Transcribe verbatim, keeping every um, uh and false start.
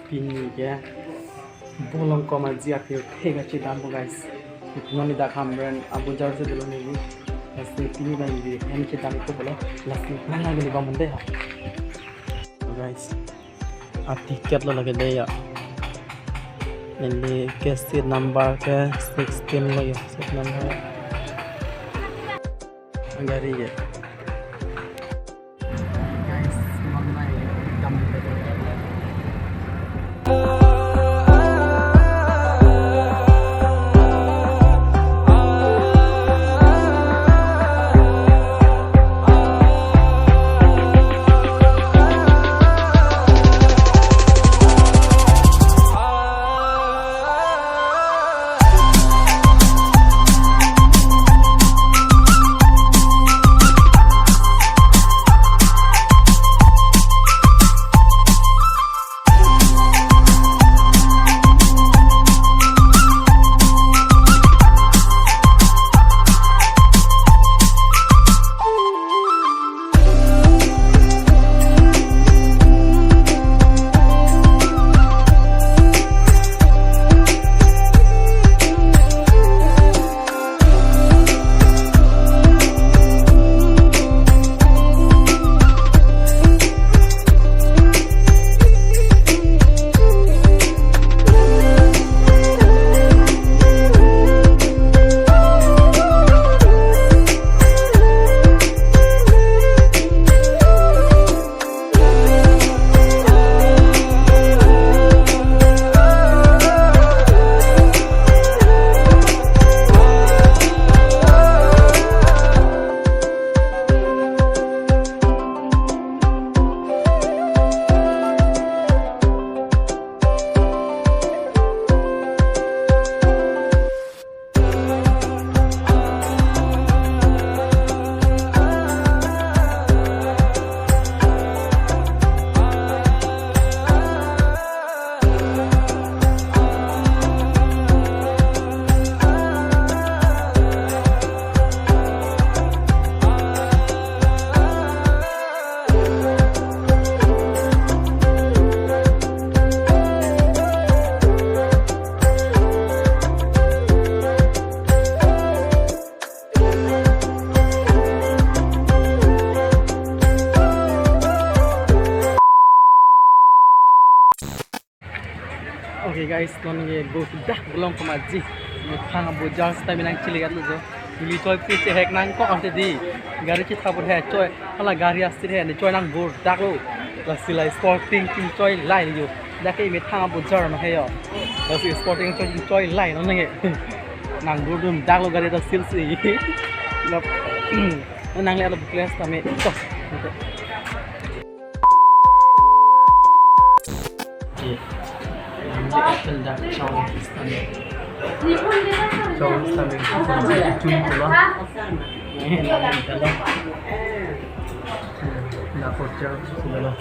Pini ke Bolongkom Aji aphi thek kachedampo guys. Pini dak Hamren abojar si dolo neli. Lasi pini abang neli hem chedampo pulo. Lasi nang nang beli bang mende ha. Guys, a ticket lo lake dei ya. Neli ke seat number ke sixteen lo ya, seat number. Gari ke. Guys, non nai dam. Okay guys, non ke bo dak Bolongkom Aji. Methang abojar sita mi nangchelegat lo jo. Neli choi pu chehek nangkok ante dei. Gari chethap he choi. Hala gari a-seat he ne choi nang bor dak lo. Lasi la sporting team choi lai jo. Dak ke methang abojar ma he jo. Lasi sporting choi choi lai non nang ke. Nang bor dun dak lo gari ta sil si. Nap. Nang le alo bukles tame. Chok. Ye. Apple dak chong sitame. Chong sitame. Chun pulo. Eh, nang dalo. Na porter pulo.